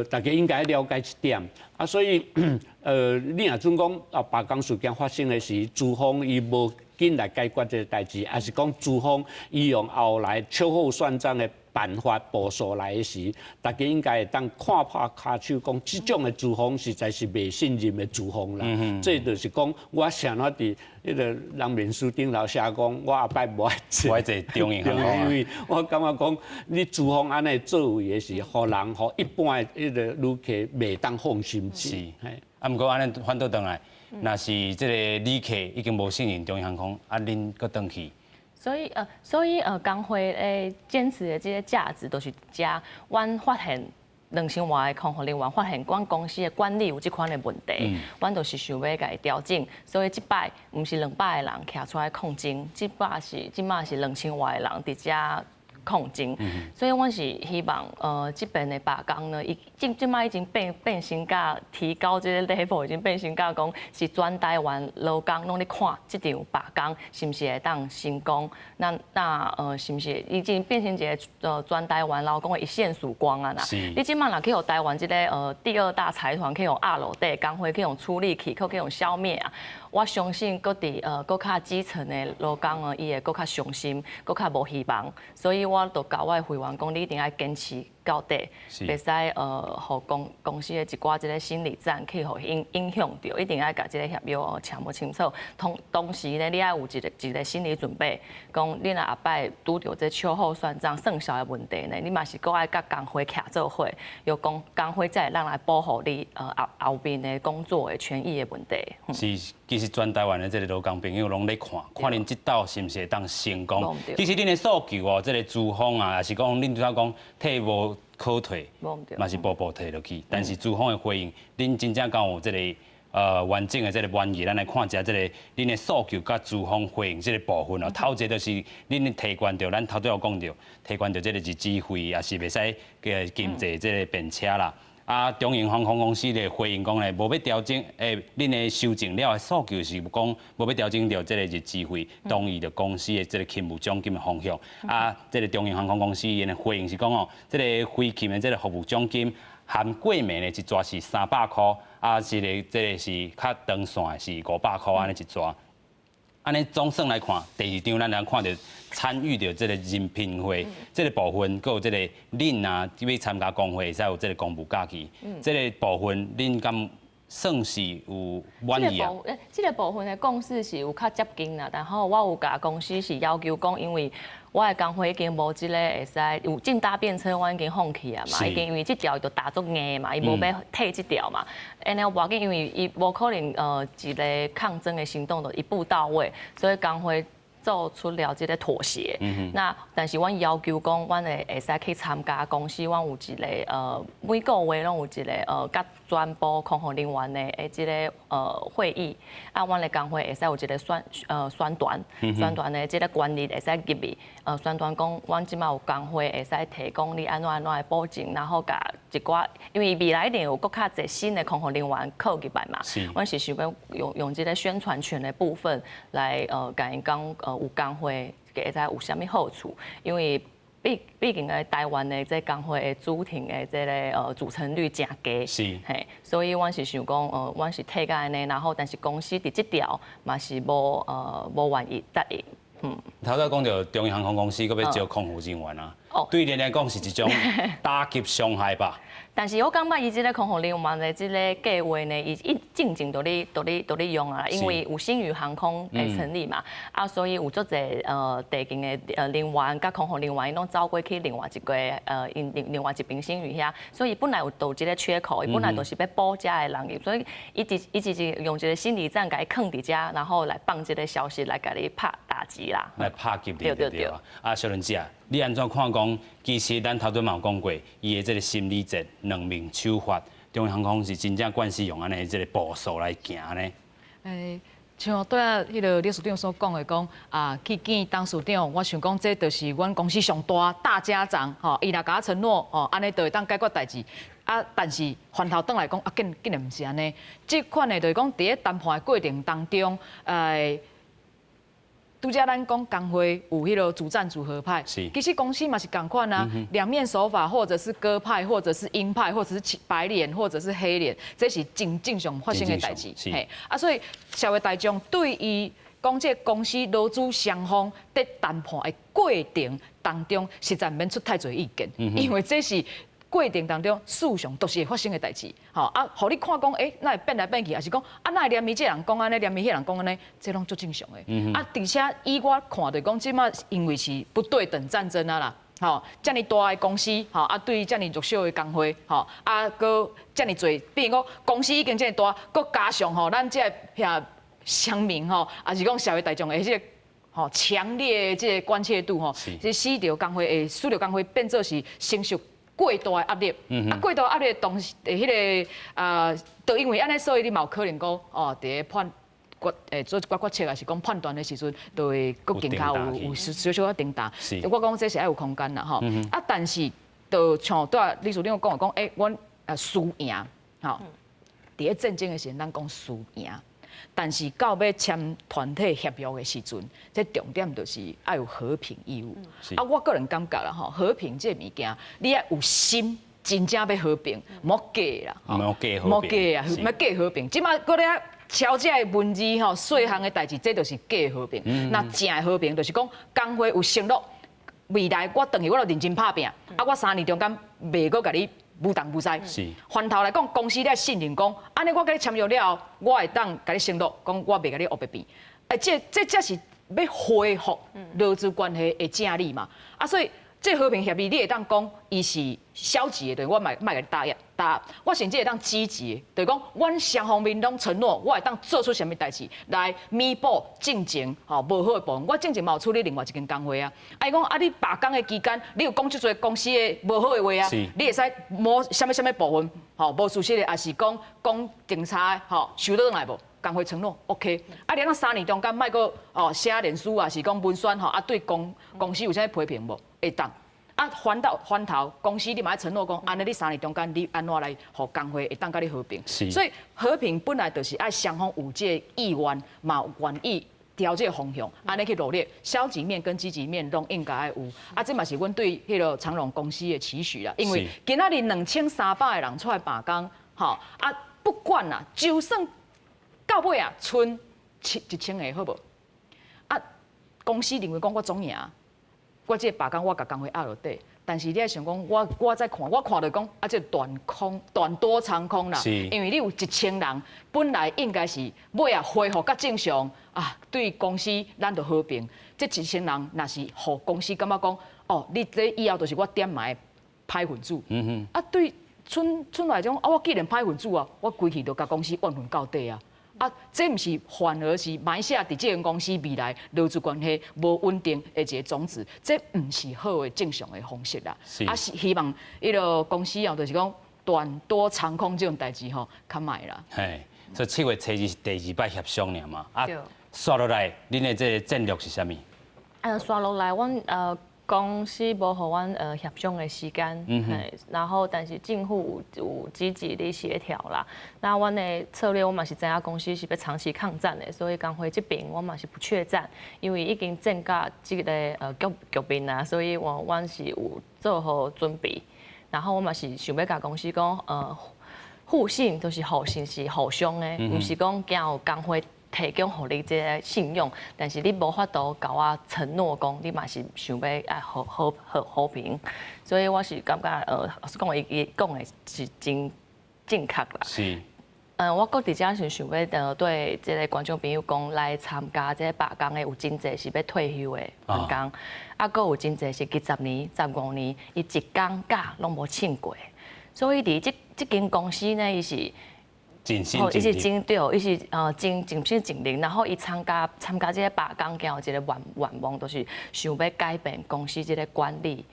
大家應該了解這點。啊，所以你若準講啊，罷工事件發生的時，資方伊無緊來解決這个代誌，抑是講資方伊用後來秋後算賬的辦法部署來的時，大家應該會當看破跤手，講這種的資方實在是袂信任的資方啦。這就是講，我啥怎佇彼个人面書頂頭寫講，我後擺無愛坐，無愛坐中營航空。因為我感覺講，你資方按呢作為的是，予人予一般的彼個旅客袂當放心。是，啊，毋過按呢反倒轉來，若是這個旅客已經無信任中營航空，啊，恁閣轉去。所以工會的堅持的這个價值，就是遮，阮發現2000外个空服人員發現，阮公司的管理有這款的問題，阮就是想欲共伊調整，所以這擺毋是200個人徛出來抗爭，這擺是2000外個人佇遮抗爭，所以阮是希望，這邊的罷工呢，伊這這擺已經變成甲提高這个 level，已經變成甲講是全台灣勞工攏咧看這場罷工是毋是會當成功？那是毋是已經變成一个全台灣勞工的一線曙光啊啦？你這擺若去予台灣這个第二大財團去予壓落底，工會去予處理去，閣去予消滅啊！我相信閣佇閣較基層的勞工啊，伊會閣較傷心，閣較無希望。所以我就共我的會員講，你一定愛堅持到底，袂使予公司的一寡這个心理戰去予影響著，一定愛共這个協約簽無清楚。同時呢，你愛有一個心理準備，講你若後擺拄著這秋後算帳算數的問題呢，你嘛是閣愛佮工會徛做伙，由工會才會當來保護你後面的工作的權益的問題。是，其實全台灣的這个勞工朋友攏咧看，看恁這鬥是毋是會當成功。其實恁的訴求哦，這个資方啊，抑是講恁拄才講退無可退，嘛是步步退落去。但是資方的回應，恁真正敢有這个完整的這个滿意？咱來看一下這个恁的訴求佮資方回應這个部分哦。頭一个就是恁提懸著，咱頭拄有講著，提懸著這个日資費，也是袂使共禁坐這个便車啦。啊，中榮航空公司的回應講咧，無欲調整，恁的修正了的訴求是講無欲調整著這个日資費，同意著公司的這个勤務獎金的方向。啊，這个中榮航空公司𪜶的回應是講哦，這个飛勤的這个服務獎金含過暝的一逝是300箍，啊，這个是較長線的是500箍按呢一逝。按呢總算來看，第二張咱來看著參與著這个人評會這个部分，閣有這个恁啊欲參加工會，會使有這个公務假期，這个部分恁敢算是有滿意啊？這个部分的共識是有較接近啦，然後我有共公司是要求講，因為我的工會已經無這个會使有進搭便車，我已經放棄啊嘛，已經因為這條伊就打足硬嘛，伊無欲退這條嘛。按呢無要緊，因為伊無可能一个抗爭的行動就一步到位，所以工會做出了這个妥協。那但是阮要求講，阮會使去參加公司，阮有一个每個月攏有一个佮全部空服人員的這个會議，啊，阮的工會會使有一个宣傳的這个權利會使入去，宣傳講阮這擺有工會會使提供你按怎按怎的保證，然後共一寡，因為未來一定有閣較濟新的空服人員考入來嘛，阮是想欲用這个宣傳權的部分來共𪜶講有工會會使有啥物好處，因為畢竟的台灣的這工會的組成的這个組成率誠低，嘿，所以阮是想講，阮是提共按呢，然後但是公司佇這條嘛是無願意答應。頭拄講著中榮航空公司閣欲招空服人員啊，對恁來講是一種打擊傷害吧？但是我感覺伊這个空服人員的這个計劃呢，伊一進前就咧用啊，因為有星宇航空的成立嘛，啊，所以有足濟地勤的人員佮空服人員，𪜶攏走過去另外一个另外一爿星宇遐，所以本來有就這个缺口，伊本來就是欲補遮的人入，所以伊一直用一个心理戰共伊囥佇遮，然後來放這个消息來共你拍打擊啦，來拍擊你對對啊。啊，小倫姐啊，你按怎看講？其實咱頭拄嘛有講過，伊的這个心理戰、兩面手法，中榮航空是真正慣勢用按呢這个步數來行呢。像拄仔彼个理事長所講的，講啊去見董事長，我想講這就是阮公司上大大家長吼，伊若共我承諾吼，按呢就會當解決代誌。啊，但是反頭轉來講，啊，竟然毋是按呢。這款的就是講，佇咧談判的過程當中，拄才咱講工會有彼个主戰組合派，其實公司嘛是仝款啊，兩面手法，或者是鴿派，或者是鷹派，或者是白臉，或者是黑臉，這是真正常發生的代誌。嘿，啊，所以社會大眾對於講這个公司勞資雙方佇談判的過程當中，實在毋免出太濟意見，因為這是過程當中，事實上都是會發生的代誌，吼啊，予你看講，欸，哪會變來變去，抑是講啊，哪會連伊這个人講按呢，連伊彼个人講按呢，這攏足正常的。啊，而且以我看著講，這擺因為是不對等戰爭啊啦，吼，遮爾大的公司，吼啊，對遮爾弱小的工會，吼啊，閣遮爾濟，比如講公司已經遮爾大，閣加上吼，咱這个遐鄉民吼，抑是講社會大眾的這个吼強烈的這个關切度吼，這使著工會會使著工會變做是承受。過大的壓力，啊，過大壓力當時彼個啊，就因為按呢，所以你嘛有可能講哦，佇咧判決做一寡決策，抑是講判斷的時陣，就會閣更較有少少少仔停頓。我講這是愛有空間啦，吼。啊，但是就像拄仔理事長講的講，阮輸贏，吼，佇咧戰爭的時陣，咱講輸贏。但是到欲簽團體協約的時陣，這重點就是愛有和平義務。啊，我個人感覺啦，吼，和平這个物件，你愛有心，真正欲和平，莫假啦，莫假莫假啊，莫假和平。這馬閣咧敲這个文字吼，細項的代誌，這就是假和平。若正的和平，就是講工會有承諾，未來我轉去我就認真拍拚，啊，我3年中間袂閣共你無東無西。反頭來講，公司咧信任講，按呢我共你簽約了後，我會當共你承諾，講我袂共你烏白變。這才是欲恢復勞資關係的正理嘛。啊，所以這和平協議，你會當講伊是消極的，對我莫莫共你打壓打，我甚至會當積極的，就是講阮雙方面攏承諾，我會當做出啥物代誌來彌補進前吼無好的部分。我進前嘛有處理另外一間工會啊，啊伊講啊你罷工的期間，你有講足濟公司的無好的話啊，你會使抹啥物啥物部分吼無事實的，抑是講講調查吼收轉來無？工會承諾 OK，啊你按3年中間莫閣哦寫臉書啊，是講文宣吼啊對公司有啥物批評無？會當。啊，反到反頭，公司你嘛愛承諾講，按呢你三年中間你按怎來予工會會當共你和平？所以和平本來就是愛雙方有這個意願，嘛有願意朝這個方向，按呢去努力。消極面跟積極面攏應該愛有。啊，這嘛是阮對彼個長榮公司的期許啦。因為今仔日2300個人出來罷工，吼啊，不管啦，就算到尾啊，賰1000個好無？啊，公司認為講我總贏。我這個罷工，我共工會壓落底，但是你愛想講，我再看，我看著講，啊，這短空短多長空啦，因為你有1000人，本來應該是尾仔恢復較正常啊，對公司咱就和平。這一千人若是予公司感覺講，哦，你這以後就是我點名的歹分子，啊，對賰賰來講，啊，我既然歹分子啊，我規氣就共公司怨恨到底啊。啊，這毋是反而是埋下佇這間公司未來勞資關係無穩定的一個種子，這毋是好的正常的方式啦。啊，是希望彼個公司哦，就是講短多長空這種代誌吼，較莫啦。嘿，所以7月初二是第二擺協商爾嘛。啊，紲落來，恁的這個戰略是啥物？啊，紲落來，阮公司無予阮協商的時間，然後但是政府有積極的協調啦。那阮的策略，我嘛是知影公司是欲長期抗戰的，所以工會這邊我嘛是不怯戰，因為已經戰甲這个局面啊，所以阮是有做好準備。然後我嘛是想欲共公司講，互信就是互信是互相的，毋是講驚有工會提供予你這个信用，但是你無法度共我承諾講你嘛是想欲愛和和和和平，所以我是感覺講伊講的是真正確啦。我閣佇遮是想欲對這个觀眾朋友講，來參加這個罷工的有真濟是欲退休的員工，啊，閣有真濟是20年、15年，伊一工假攏無請過，所以佇這間公司呢，伊是。伊是真對，伊是真盡心盡力，然後伊參加這個罷工，有一個願望，就是想欲改變公司這個管理，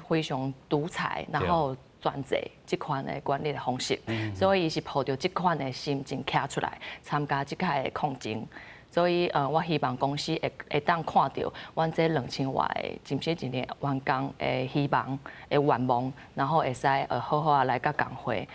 非常獨裁，然後專制這款的管理的方式，所以伊是抱著這款的心情徛出來參加這擺的抗爭。所以我希望公司會當看著阮這2000外个盡心盡力員工的希望的願望，然後會使好好仔來佮工會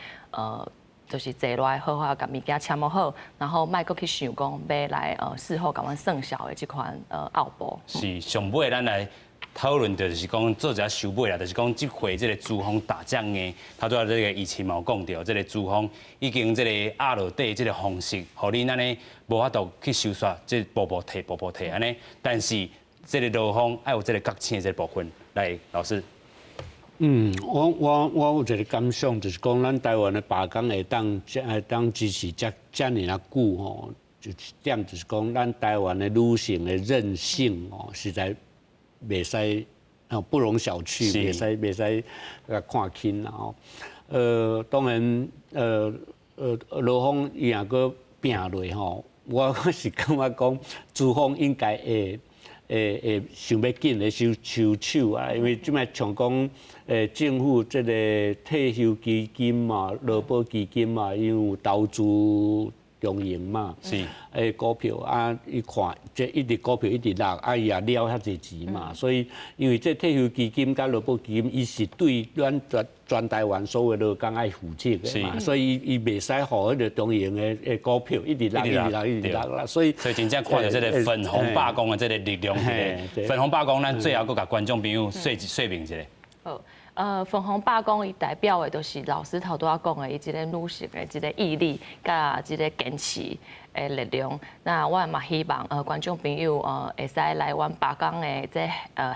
就是坐落來好好共物件簽落好，然後莫閣去想講欲來事後共阮算數的這款後步。是上尾咱來討論就是講做一下收尾啦，就是講這回這個資方打這硬，頭拄仔這個以前嘛有講著，這個資方已經這個壓落底這個方式，予恁按呢無法度去收煞，這步步退步步退按呢。但是這個勞方愛有這個覺醒的這個部分，來老師。我有一個感想，就是講咱台灣的罷工會當支持遮爾仔久吼，就一點就是講咱台灣的女性的韌性哦，實在袂使不容小覷，袂使共看輕啦吼。當然，勞方伊若閣拚落吼，我是感覺講資方應該會。會會想欲緊咧收收手啊，因為這擺像講政府這个退休基金嘛、勞保基金嘛，𪜶有投資中榮嘛，股票啊，伊看這一直股票一直落，啊伊也了遐濟錢嘛，所以因為這退休基金佮勞保基金，伊是對咱全全台灣所有勞工愛負責的嘛，所以伊袂使予彼个中榮的的股票一直落、一直落、一直落啦，所以所以真正看著這个粉紅罷工的這个力量，這个粉紅罷工，咱最後閣共觀眾朋友說說明一下。好，粉紅罷工伊代表的就是老師頭拄仔講的，伊一个女性的這个毅力，佮這个堅持的力量。那我嘛希望觀眾朋友會使來阮罷工的這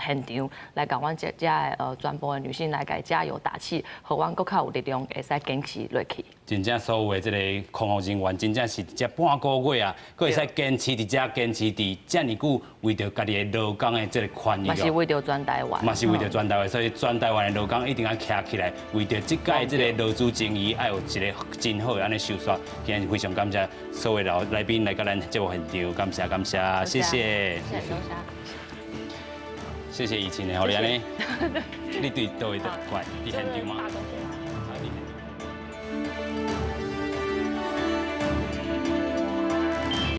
現場來共阮這遮的全部的女性來共加油打氣，予阮閣較有力量會使堅持落去。真正所有的這个空服人員，真正是這半個月啊，閣會使堅持佇遮，堅持佇遮爾久，為著家己的勞工的這个權益。嘛是為著全台灣。嘛是為著全台灣，所以全台灣的勞工一定愛徛起來，為著這屆這个勞資爭議，愛有一个真好的按呢收煞。今日非常感謝所有老來賓來佮咱節目現場，感謝感謝，謝謝。謝謝多謝。謝謝以晴的，予你按呢，你對佗位過來，佇現場嗎？